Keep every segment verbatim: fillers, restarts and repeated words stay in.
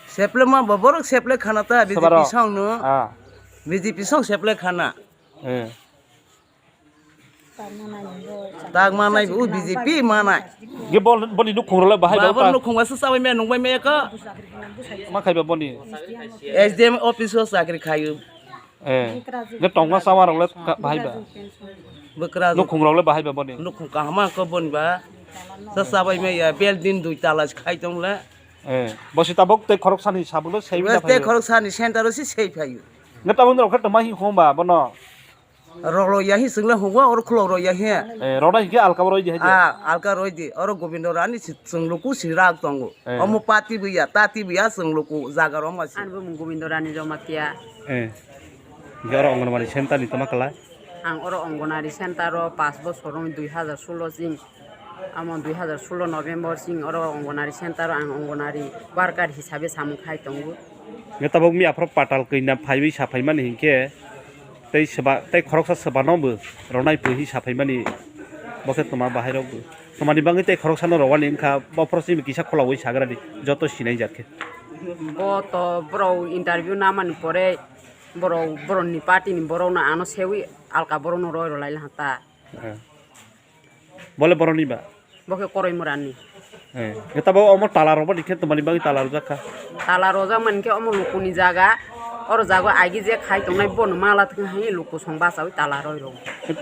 Seple ma bo borok seple khana ta Sebaro. B J P song no. Ah. B J P song seple khana. Eh. Tak manai bo B J P manai. Ge bol boni nukhung role bahai Ba ba bor ta. Nukhung ba sa sabai me nungbai me ka. Ma khaiba boni. S D M office o chakri khayu. Eh. Ge tongma sama role bahai ba. Bwkra. Nukhung role bahai ba boni. Nukhung kahama ko boni ba. Sa sabai me ya building dui tala khai tong le. Eh. Bosi tabok te khorok sani sabulo sei Wes te khorok sani center o si sei phayu. Ge tabok rok khe tongma hi hom ba bono. Rolo yahi singla hungwa or khulo ro yahi. Eh, rona hinkhe alka roi di hai de. Ah, alka roi di. Oro Gobindo Rani si singluku si rak tongo. Eh. Omo pati buya, tati buya singluku jaga ro ma si. Ani bumung Gobindo Rani Jomatia. Eh. Hinkhe oro Anganwadi center ni toma kala. Ang oro Anganwadi center o pas bosor rong dui hazar sulo jing. Amo dui hazar sulo November sing oro Anganwadi center o ang Anganwadi worker hisabe samung khai tongo. Nge tabok mi aphro patal kanya phaiwi saphaimani hinkhe tei seba, tei khoroksa sebano bo ronai pui hi saphaimani bo khe toma bahai rok bo. Tomani bagwi tei khoroksano rowani wngkha bo phoro simi kisa kholawi sagradi joto sinai jak khe. Bo to borok interview namani pore borok borokni party ni borokno ano sewi alka borokno roi rwlai laha ta. Eh. Bole boroni ba? Bo khe koroi murani. Eh. Eta bo omo tala rok bani khe tomani bagwi tala rojak kha. Tala rojak mani khe omo lukuni jaga. Oro jaga agi je khai tongnai bono mala thwng hai luku song bachawi tala roi rok.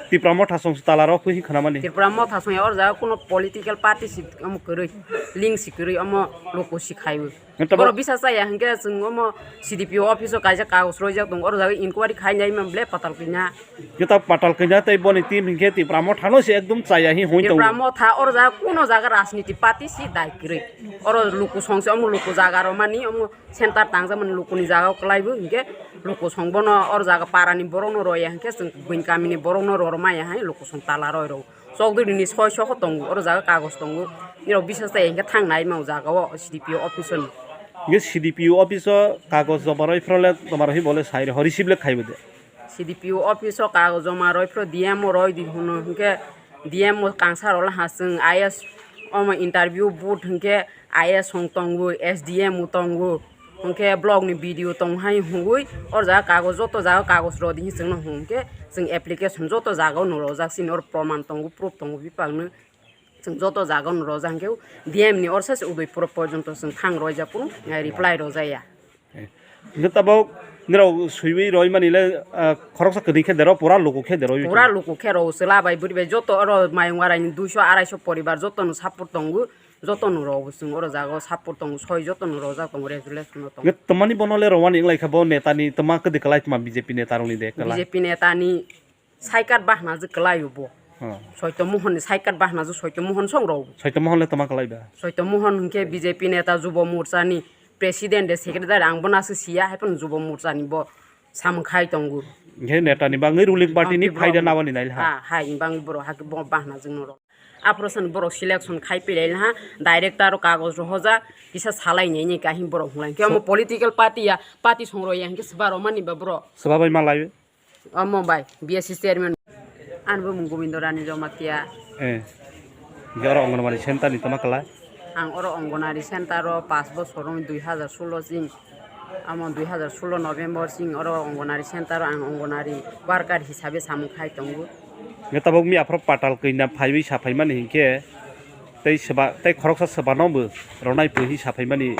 Tipra motha song tala rok phi khana mani. Tipra motha song ya oro jaga kuno political party si omo kwrwi. Link si kwrwi omo luku si khaiwi. Neta bo- Borok bisa chaya hinkhe chwng omo C D P O office o kaisa kagoj roijak tongo, oro jaga inquiry khainai man ble patal kanya. Neta patal kanya tei boni team hinkhe Tipra Motha no se ekdum chaya hi hoi tongo. Tipra Motha oro jaga kuno jaga rajniti party si dai kwrwi. Oro luku song se omo luku jaga romani omo center tangjak mani lukuni jaga o kwlai bo hinkhe luku song bono oro jaga para ni borok no roya hinkhe chwng buini kami ni borok no rormaya hai luku song tala roi rw. Chokdwini ni soi soho tongo, oro jaga kagoj tongo. Nirok bisas chaya hinkhe thang nai ma o jaga o C D P O office o ni. Nge C D P O office o kagoj joma roi phro le toma rok hi bo le sai rw receive le khai bo de. C D P O office o kagoj joma roi phro D M o roi di hwno hinkhe D M o kangsa rok le ha chwng I A S omo interview board hinkhe I A S hong tongo, S D M o tongo. Hwnkhe block ni B D O tong hai hwnwi, or jaga kagoj, joto jaga kagoj rw di hwnwi chwngno hwn khe, chwng application joto jaga o no rojak, chini oro proman tongo, proof tongo, bipang no chwng joto jaga o no rojak, hwnkhe D M ni orsa se Udaipur porjonto chwng thang roijak, kunu reply rojak ya. Hwnkhe tabok nirok swiwi roimani le, ah, khoroksa kwrwi khe dero, pura luku khe dero. Pura luku khe rw, chwla bai bwrwi bai joto oro Mayung Arai ni duiso araiso poribar joto no support tongo. Joto no rw bo chwng oro jaga o support tongo, soi joto no rojak tongo, resolution no tongo. Nge twmani bono le rwani wng lai kha bo neta ni twma kwdwi kwlai tma B J P neta rok ni de kwlai. B J P neta ni side card bahna jwk kwlai o bo. Hmm. Soito Mohon ni side card bahna jwk Soito Mohon song rw. Soito Mohon le twma kwlai ba? Soito Mohon hwnkhe B J P neta Jubo Morcha ni president de secretary ang bo nasu siya hai phano Jubo Morcha ni bo samung khai tongo. Nge neta ni bangwi ruling party ni Ang phaida Tibra nabani nai ha. Ha, hai bang borok ha bo bahna jwk no rw. Aphro chwng borok selection khai pilai laha, director o kagoj rohorjak, kisa salai nai nai kahim borok hwnlai. Hwnkhe omo So- political party ya, party song rw ya, hwnkhe swba rw mani ba borok. Swba bai ma lai? Omo bai, B S C chairman. Ani bumung Gobindo Rani Jomatia. Eh. Hwnkhe oro Anganwadi center ni toma kwlai? Ang oro Anganwadi center o pas bosor wng dui hazar sulo ching. Amo dui hazar sulo November ching oro Anganwadi center o ang Anganwadi worker hisabe samung khai tongo. Nge tabok mi aphro patal kanya phaiwi saphaimani hinkhe tei swba, tei khoroksa swbano bo ronai pui hi saphaimani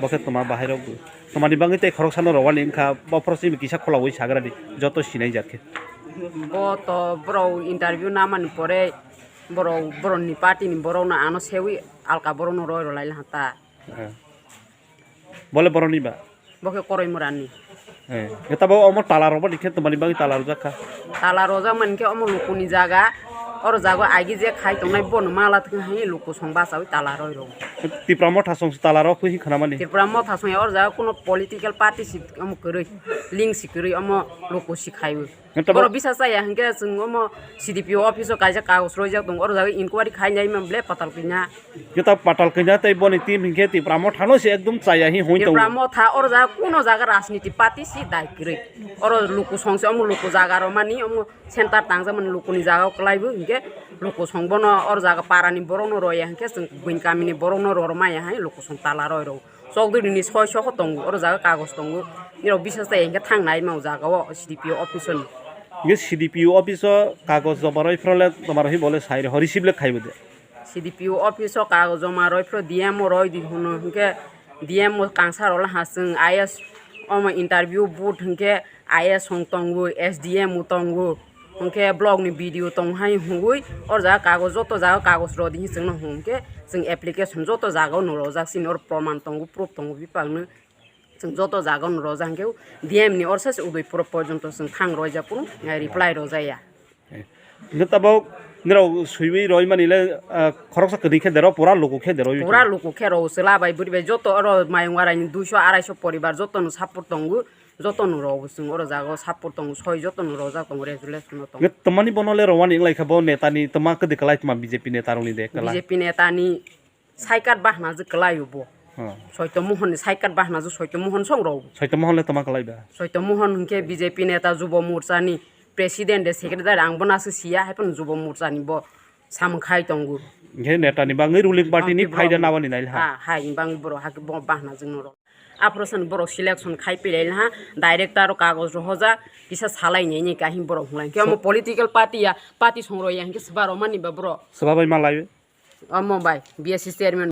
bo khe toma bahai rok bo. Tomani bagwi tei khoroksano rwani wngkha, bophoro simi kisa kholawi sagradi, joto sinai jak khe. Bo to borok interview namani pore borok, borokni party ni borokno ano sewi alka borokno roi rwlai laha ta. Eh. Bole boroni ba? Bo khe koroi murani. Eh. Neta bo omo tala rok bani khe tomani bagwi tala rwjak kha? Tala rwjak mani khe omo lukuni jaga. Oro jago agi je khai tongnai bono mala thwng hai luku song bachawi tala roi rw. Tipra Motha song tala rw phi khana mani. Tipra Motha song oro jago kuno political party si omo kwrwi, link si kwrwi omo luku si khaiwi. Borok bisa chaya hwnkhe chwng omo C D P O office o kaisa kagoj roijak tongo, oro jago inquiry khainai man ble patal kanya. Jota patal kanya tei boni team hwnkhe Tipra Motha no se ekdum chaya hi hoi tongo. Tipra Motha oro jago kuno jaga rajniti party si dai kwrwi. Oro luku song se omo luku jaga rw mani omo center tangjakmani lukuni jaga o kwlaibo hinkhe luku song bono oro jaga parani borokno roya hinkhe chwng buini kamini borokno rormaya hai luku song tala roi rw. Chokdwini soi soho tongo oro jaga kagoj tongo. Nirok bisas chaya hinkhe thang nai ma o jaga o C D P O office o ni. Hinkhe C D P O office o kagoj joma roi phro le tomar hai bole sai rw receive le khaibo de. C D P O office o kagoj joma roi phro D M o roi di hwno hinkhe D M o kangsa rok le ha chwng I S omo interview board hinkhe I S hong tongo, S D M o tongo, hwnkhe block ni B D O tong hai hwnwi, oro jaga kagoj, joto jaga kagoj rw di hwnwi chwngno hwnkhe chwng application joto jaga o no rojak, chini oro proman tongo, proof tongo, bipang no chwng joto jaga o no rojak, hwnkhe D M ni oro se Udaipur porjonto chwng thang roijak phuru, eh, reply rojaya. Hwnkhe tabok nirok swiwi roimani le, ah, khoroksa kwrwi khe dero, pura luku khe dero. Pura luku khe rw, chwla bai bwrwi bai joto oro Mayung Warai ni duiso araiso poribar joto no support tongo. Jotono rw chwng oro jaga o support tongo, soi jotono rojak tongo, resolution no tongo. Nge twmani bono le rwani wnglaikha bo netani twma kwdwi kwlai twma B J P neta rokni de kwlai. B J P netani saikat bahna je kwlai bo. Hmm. Soito Mohon ni saikat bahna je Soito Mohon song rw. Soito Mohon le twma kwlai ba? Soito Mohon hwnkhe B J P neta Jubo Morcha ni president de secretary, ang bono aswk siya, hai phano Jubo Morcha ni bo samung khai tongo. Hwnkhe netani bangwi ruling party ni phaida nabani nailha. Ha, hai bangwi borok hake bo bahna jwngno rw. Aphuru sani borok selection khai pilai laha, director o kagoj rohorjak, kisa salai ni, ni kahim borok hwnlai. Hwnkhe omo political party ya, party song rw ya, hwnkhe swba rw mani ba borok. Swba bai malai? Omo bai, B S C chairman